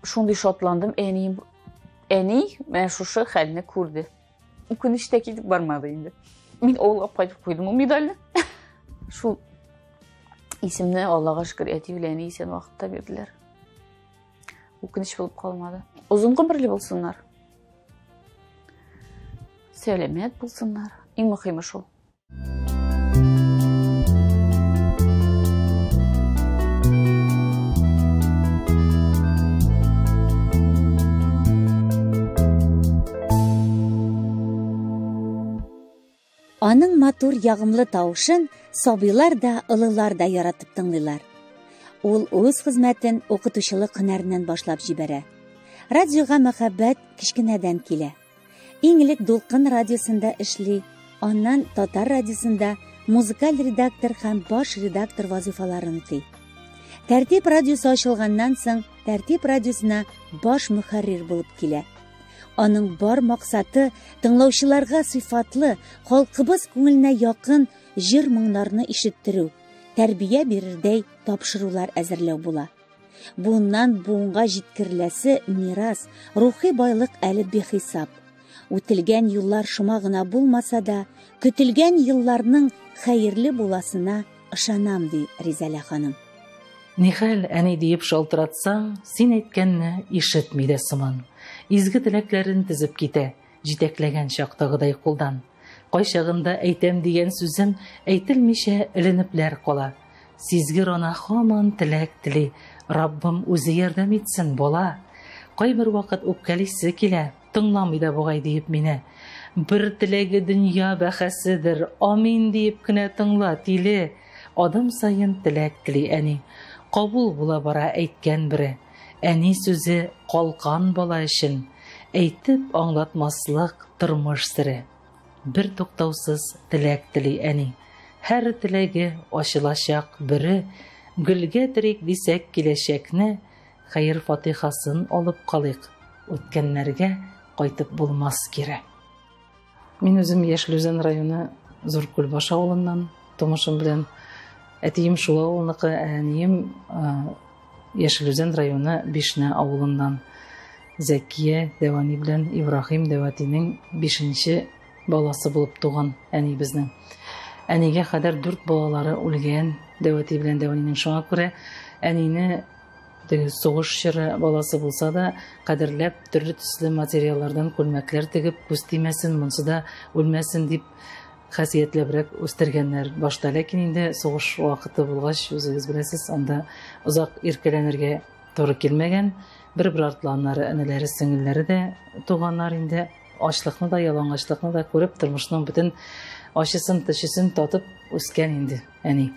Шундый шатландым, әнием, әни менә шушы хәлне күрде. Үкенеч тә китеп бармады инде. Мин авылга кайтып куйдым ул медальне. Шул исемне Аллага шөкер әти белән әни исән вакытта бирделәр. Үкенеч булып калмады. Озын гомерле булсыннар. Сәламәт булсыннар. Иң мөһиме шул. Аның матур ягымлы тавышын сабыйлар да, олылар да яратып тыңлыйлар. Ул үз хезмәтен укытучылык һөнәреннән башлап җибәрә. Радиога мәхәббәт кечкенәдән килә. Иң элек Дулкын радиосында эшли, аннан Татар радиосында музыкаль редактор һәм баш редактор вазифаларын үти. Тәртип радиосы ачылганнан соң Тәртип радиосына баш мөхәррир булып килә. Аның бар максаты тыңлаучыларга сыйфатлы, халкыбыз күңеленә якын җыр моңнарны ишеттерү, тәрбия бирердәй тапшырулар әзерләү була. Буыннан буынга җиткереләсе мирас, рухи байлык әле бихисап. Үтелгән юллар шома гына булмаса да, көтелгән елларның хәерле буласына ышанам, ди Ризәлә ханым. Нихәл, әни диеп шалтыратсаң, син әйткәнне ишетми дә сыман. Изге теләкләрен тезеп китә, җитәкләгән чактагыдай кулдан. Кайчагында әйтәм дигән сүзем әйтелмичә эленепләр кала. Сизгер ана һаман теләк тели, Раббым үзе ярдәм итсен, бала. Кайбер вакыт үпкәлисе килә, тыңламый да бугай диеп мине. Бер теләге дөнья бәхәседер, амин диеп кенә тыңла, тиле. Адым саен теләк тели әни. Кабул була бара әйткән бере. Әни сүзе калкан бала өчен, әйтеп аңлатмаслык тормыш сере. Бер туктаусыз теләк тели әни. Һәр теләге ачылачак бөре. Гөлгә терик дисәк киләчәкне, хәер-фатихасын алып калыйк. Үткәннәргә кайтып булмас кире. Мин үзем Яшел Үзән районы Зур Күлбаш авылыннан, тумышым белән. Әтием шул авылныкы, ә әнием Яшел Үзән районы Бишнә авылыннан. Зәкия дәвани белән Ибраһим дәвәтинең бишенче баласы булып туган әни безнең. Әнигә кадәр дүрт балалары үлгән дәвәти белән дәванинең. Шуңа күрә әнине теге сугыш чоры баласы булса да, кадерләп төрле төсле материаллардан күлмәкләр тегеп, күз тимәсен, монсы да үлмәсен дип хасиятләбрәк үстергәннәр башта. Ләкин инде сугыш вакыты булгач, үзегез беләсез, анда озак иркәләнергә туры килмәгән. Бер-бер артлы аннары энеләре, сеңелләре дә туганнар инде. Ачлыкны да, ялангачлыкны да күреп, тормышның бөтен ачысын, төчесен татып үскән инде әни.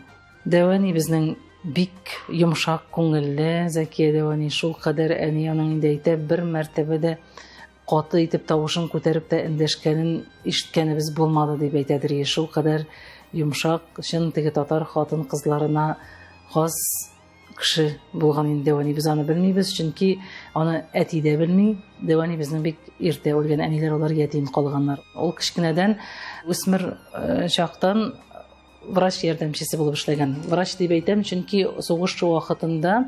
Дәү әни безнең бик йомшак күңелле, Зәкия дәү әни, шул кадәр әни аның инде әйтә, бер мәртәбә дә каты итеп тавышын күтәреп тә эндәшкәнен ишеткәнебез булмады дип әйтәдер. Шул кадәр йомшак, чын теге татар хатын-кызларына хас кеше булган инде дәү әни. Без аны белмибез, чөнки аны әти дә белми. Дәү әни безнең бик иртә үлгән, әниләр алар ятим калганнар. Ул кечкенәдән, үсмер чактан врач ярдәмчесе булып эшләгән. Врач дип әйтәм, чөнки сугыш вакытында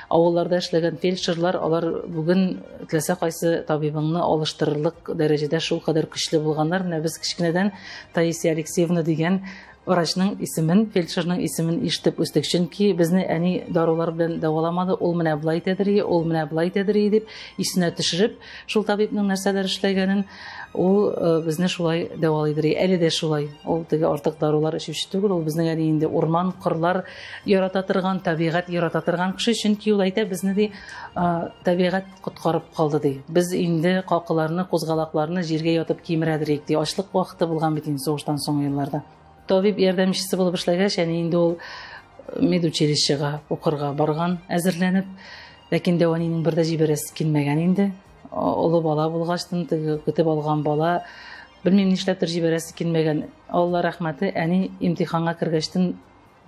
авылларда эшләгән фельдшерлар, алар бүген теләсә кайсы табибыңны алыштырырлык дәрәҗәдә шул кадәр көчле булганнар. Менә без кечкенәдән Таисия Алексеевна дигән врачның исемен, фельдшерның исемен ишетеп үстек. Чөнки безне әни дарулар белән дәваламады, ул менә болай итәдер, ул менә болай итәдер дип исенә төшереп, шул табибның нәрсәләр эшләгәнен, ул безне шулай дәвалыйдыр. Әле дә шулай. Ул теге артык дарулар эчүче түгел, ул безнең әни инде урман, кырлар ярата торган, табигать ярата торган кеше, чөнки ул әйтә, безне ди, табигать коткарып калды ди. Без инде какыларны, кузгалакларны җиргә ятып кимерәдер ди. Ачлык вакыты булган бит инде сугыштан соңгы елларда. Табиб ярдәмчесе булып эшләгәч, әни инде ул медучилищега укырга барган, әзерләнеп, ләкин дәү әнинең бер дә җибәрәсе килмәгән инде. Олы бала булгачтын, теге көтеп алган бала, белмим нишләптер җибәрәсе килмәгән. Алла рәхмәте, әни имтиханга кергәчтен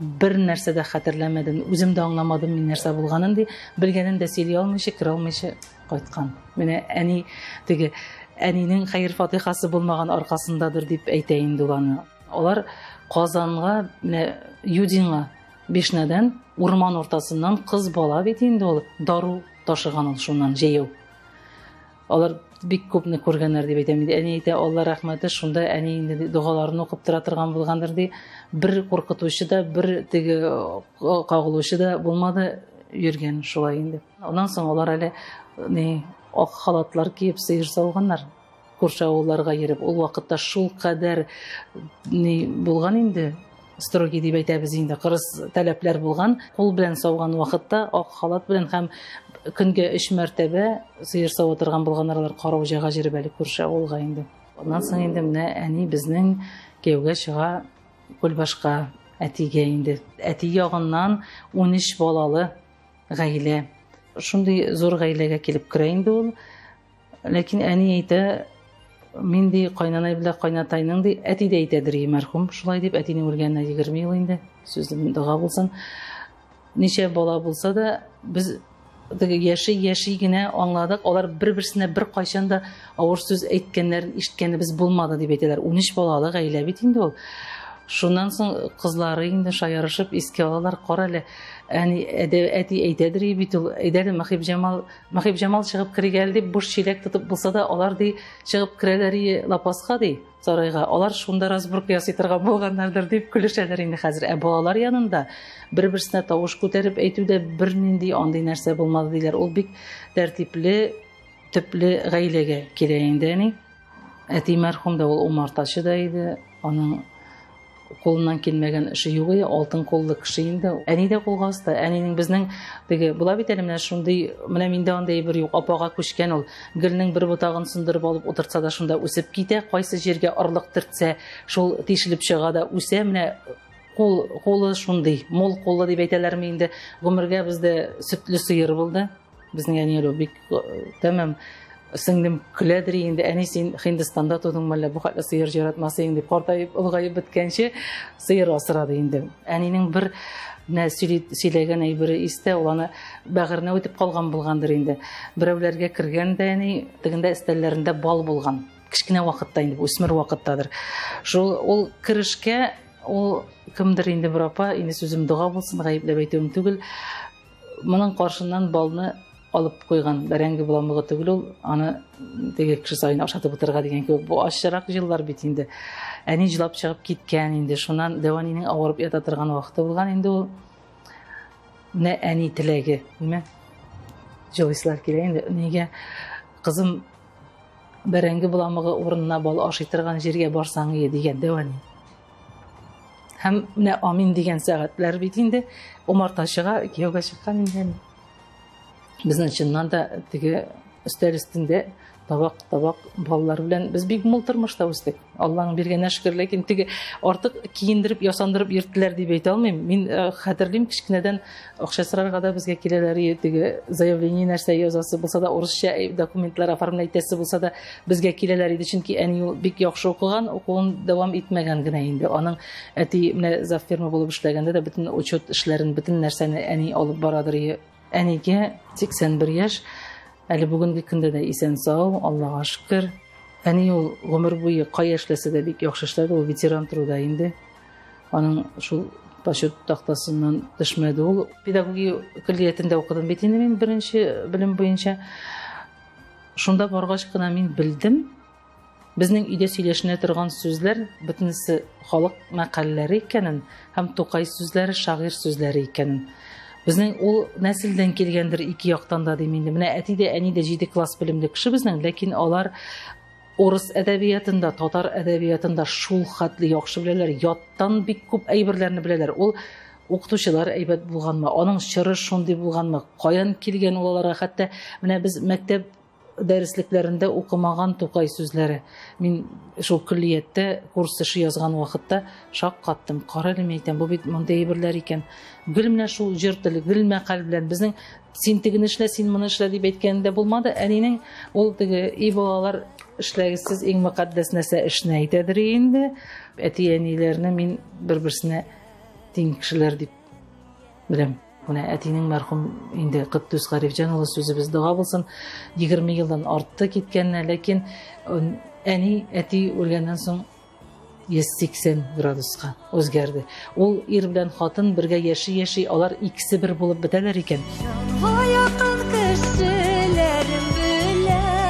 бер нәрсә дә хәтерләмәдем, үзем дә аңламадым мин нәрсә булганын ди, белгәнен дә сөйли алмыйча, керә алмыйча кайткан. Менә әни теге әнинең хәер-фатихасы булмаган аркасындадыр дип әйтә инде ул аны. Алар Казанга, менә Юдинга Бишнәдән, урман уртасыннан кыз бала бит инде ул, дару ташыган ул шуннан җәяү. Алар бик күпне күргәннәр дип әйтәм инде. Әни әйтә, Алла рәхмәте, шунда әни инде догаларын укып тора торган булгандыр ди. Бер куркытучы да, бер теге кагылучы да булмады, йөргән шулай инде. Аннан соң алар әле ни ак халатлар киеп сыер сауганнар. Күрше авылларга йөреп, ул вакытта шул кадәр ни булган инде, строгий дип әйтәбез инде, кырыс таләпләр булган. Кул белән сауган вакытта ак халат белән һәм көнгә 3 мәртәбә сыер сава торган булганнар, алар Карауҗага йөреп әле күрше авылга инде. Аннан соң инде менә әни безнең кияүгә чыга Күлбашка, әтигә инде. Әти ягыннан 13 балалы гаилә. Шундый зур гаиләгә килеп керә инде ул. Ләкин әни әйтә, мин ди кайнанай белән кайнатайның ди, әти дә әйтәдер, мәрхүм, шулай дип, әтинең үлгәненә 20 ел инде, сүзем дога булсын. Ничә бала булса да, без теге яши-яши генә аңладык, алар бер-берсенә бер кайчан да авыр сүз әйткәннәрен ишеткәнебез булмады дип әйтәләр. 13 балалы гаилә бит инде ул. Шуннан соң кызлары инде шаярышып искә алалар, кара әле, әни, әти әйтәдер бит ул, әйдә әле Мөхибҗамал, Мөхибҗамал чыгып керик әле дип, буш чиләк тотып булса да, алар ди чыгып керәләр и лапаска ди, сарайга. Алар шунда разборка ясый торган булганнардыр дип көлешәләр инде хәзер. Ә балалар янында бер-берсенә тавыш күтәреп әйтү дә бернинди андый нәрсә булмады диләр. Ул бик тәртипле, төпле гаиләгә килә инде әни. Әти мәрхүм дә ул умартачы да иде. Аның Кулыннан килмәгән эше юк иде, алтын куллы кеше инде. Әни дә кулга оста. Әнинең безнең теге була бит әле менә шундый, менә миндә андый әйбер юк, апага күчкән ул. Гөлнең бер ботагын сындырып алып утыртса да шунда үсеп китә, кайсы җиргә орлык төртсә, шул тишелеп чыга да үсә. Менә кул кулы шундый, мул куллы дип әйтәләрме инде. Гомергә бездә сөтле сыер булды. Безнең әни әле бик тәмам сеңлем көләдер инде, әни син Һиндстанда тудыңмы әллә, бу хәтле сыер яратмасың дип, картаеп, олыгаеп беткәнче сыер асрады инде. Әнинең бер менә сөйләгән әйбере истә, ул аны бәгыренә үтеп калган булгандыр инде. Берәүләргә кергән дә әни, тегендә өстәлләрендә бал булган. Кечкенә вакытта инде, үсмер вакыттадыр. Шул ул керешкә ул кемдер инде бер апа, инде сүзем дога булсын, гаепләп әйтүем түгел, моның каршыннан балны алып куйган. Бәрәңге боламыгы түгел ул, аны теге кеше саен ашатып утырырга дигән кебек. Бу ачырак еллар бит инде. Әни җылап чыгып киткән инде. Шуннан дәү әнинең авырып ята торган вакыты булган инде ул. Менә әни теләге, димә. Җылыйсылар килә инде. Нигә кызым бәрәңге боламыгы урынына бал ашый торган җиргә барсаң ие дигән дәү әни. Һәм менә амин дигән сәгатьләр бит инде умартачыга кияүгә чыккан инде әни. Безнең чыннан да теге өстәл өстендә табак-табак балалар белән без бик мул тормышта үстек. Алланың биргәненә шөкер, ләкин теге артык киендереп, ясандырып йөрттеләр дип әйтә алмыйм. Мин хәтерлим, кечкенәдән акча сорарга да безгә киләләр, теге заявление нәрсә язасы булса да, урысча документлар оформлять итәсе булса да, безгә киләләр иде. Чөнки әни ул бик яхшы укыган, укуын дәвам итмәгән генә инде. Аның әти менә завфирма булып эшләгәндә дә бөтен учет эшләрен, бөтен нәрсәне әни алып барадыр. Әнигә 81 яшь, әле бүгенге көндә дә исән-сау, Аллага шөкер. Әни ул гомер буе кая эшләсә дә бик яхшы эшләде, ул ветеран труда инде. Аның шул почет тактасыннан төшмәде ул. Педагогия көллиятендә укыдым бит инде мин беренче белем буенча. Шунда баргач кына мин белдем, безнең өйдә сөйләшенә торган сүзләр бөтенесе халык мәкальләре икәнен һәм Тукай сүзләре, шагыйрь сүзләре икәнен. Безнең ул нәселдән килгәндер ике яктан да дим инде. Менә әти дә, әни дә 7 класс белемле кеше безнең, ләкин алар урыс әдәбиятында, татар әдәбиятында шул хәтле яхшы беләләр, яттан бик күп әйберләрне беләләр. Ул укытучылар әйбәт булганмы, аның чоры шундый булганмы, каян килгән ул аларга, хәтта менә без мәктәп дәреслекләрендә укымаган Тукай сүзләре. Мин шул көллияттә курс эше язган вакытта шаккаттым. Кара әле, мин әйтәм, бу бит мондый әйберләр икән. Гел менә шул җыр теле, гел мәкаль белән безнең син тегене эшлә, син моны эшлә дип әйткәндә булмады. Әнинең ул теге и балалар эшләгез сез иң мөкатдәс нәрсә эшне әйтәдер инде. Әти-әниләрне мин бер-берсенә тиң кешеләр дип беләм. Менә әтинең мәрхүм инде Котдус Гарифҗан улы сүзебез дога булсын, 20 елдан артты киткәненә, ләкин әни, әти үлгәннән соң 180 градуска үзгәрде. Ул ир белән хатын бергә яши-яши, алар икесе бер булып бетәләр икән. Җанга якын кешеләрем белән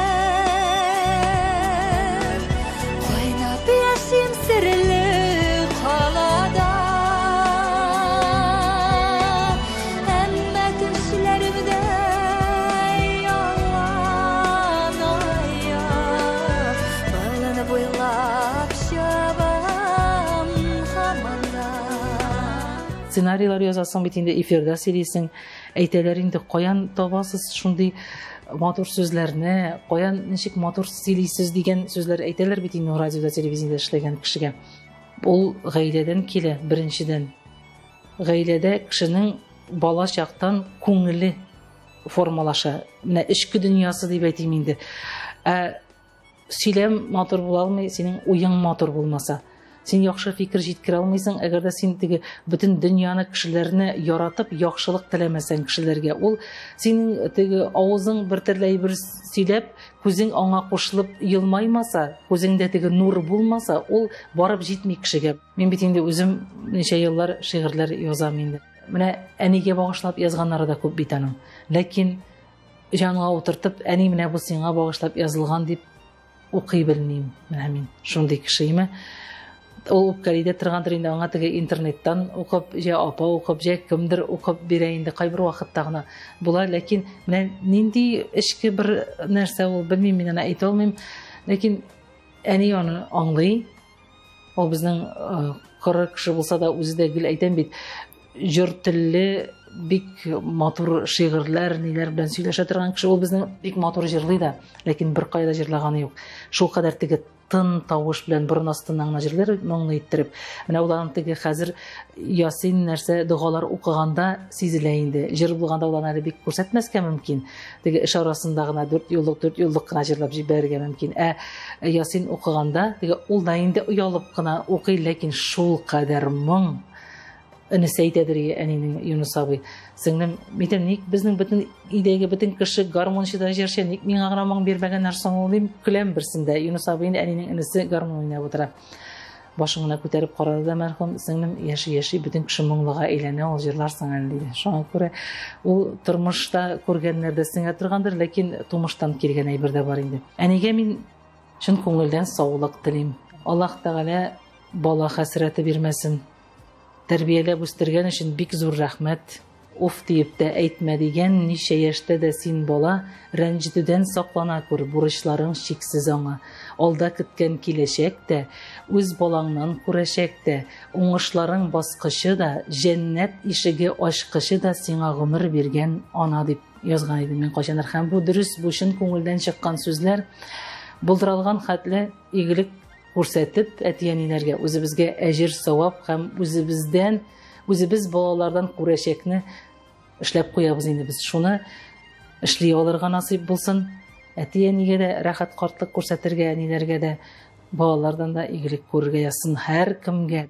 кайнап яшим серле калада. Әмма төшләремдә ялан аяк, баланы буйлап чабам һаман да. Сценарийлар язасың бит инде, эфирда сөйлисең, әйтәләр инде, каян табасыз шундый матур сүзләрне, каян ничек матур сөйлисез дигән сүзләр әйтәләр бит инде радиода, телевидениедә эшләгән кешегә. Ул гаиләдән килә, беренчедән. Гаиләдә кешенең бала чактан күңеле формалаша. Менә эчке дөньясы дип әйтим инде. Ә сөйләм матур була алмый, синең уең матур булмаса. Син яхшы фикер җиткерә алмыйсың, әгәр дә син теге бөтен дөньяны, кешеләрне яратып, яхшылык теләмәсәң кешеләргә. Ул синең теге авызың бер төрле әйбер сөйләп, күзең аңа кушылып елмаймаса, күзеңдә теге нур булмаса, ул барып җитми кешегә. Мин бит инде үзем ничә еллар шигырьләр язам инде. Менә әнигә багышлап язганнары да күп бит аның. Ләкин җанга утыртып, әни менә бу сиңа багышлап язылган дип укый белмим. Менә мин шундый кешеме. Ул үпкәли дә торгандыр инде, аңа теге интернеттан укып, җә апа укып, җә кемдер укып бирә инде, кайбер вакытта гына була. Ләкин менә нинди эчке бер нәрсә ул, белмим, мин аны әйтә алмыйм. Ләкин әни аны аңлый. Ул безнең коры кеше булса да, үзе дә гел әйтәм бит, җор телле, бик матур шигырьләр, ниләр белән сөйләшә торган кеше. Ул безнең бик матур җырлый да, ләкин беркая да җырлаганы юк. Шул кадәр теге тын тавыш белән борын астыннан гына җырлар моңлы иттереп. Менә ул аның теге хәзер Ясин нәрсә догалар укыганда сизелә инде. Җыр булганда ул аны әле бик күрсәтмәскә мөмкин. Теге эш арасында гына дүрт юллык, дүрт юллык кына җырлап җибәрергә мөмкин. Ә Ясин укыганда теге ул да инде оялып кына укый, ләкин шул кадәр моң. Энесе әйтәдер әнинең Юнус абый. Сеңлем, әйтәм, ник безнең бөтен өйдәге бөтен кеше гармунчы да җырчы, ник миңа гына моң бирмәгәннәр соң ул дим, көләм берсендә. Юнус абый инде әнинең энесе гармун уйнап утыра. Башын гына күтәреп карады да мәрхүм, сеңлем, яши-яши бөтен кеше моңлыга әйләнә, ул җырларсың әле, диде. Шуңа күрә ул тормышта күргәннәр дә сеңә торгандыр, ләкин тумыштан килгән әйбер дә бар инде. Әнигә мин чын күңелдән саулык телим. Аллаһ Тәгалә бала хәсрәте бирмәсен. Тәрбияләп үстергән өчен бик зур рәхмәт. Уф диеп тә әйтмә дигән, ничә яшьтә дә син бала, рәнҗетүдән саклана күр, бурычларың чиксез аңа. Алда көткән киләчәк тә, үз балаңнан күрәчәк тә, уңышларың баскычы да, җәннәт ишеге ачкычы да сиңа гомер биргән ана дип язган идем мин кайчандыр. Һәм бу дөрес, бу чын күңелдән чыккан сүзләр. Булдыралган хәтле игелек күрсәтеп әти-әниләргә үзебезгә әҗер савап һәм үзебездән үзебез балалардан күрәчәкне эшләп куябыз инде без. Шуны эшли алырга насыйп булсын. Әти-әнигә дә рәхәт картлык күрсәтергә, әниләргә дә, балалардан да игелек күрергә язсын һәркемгә.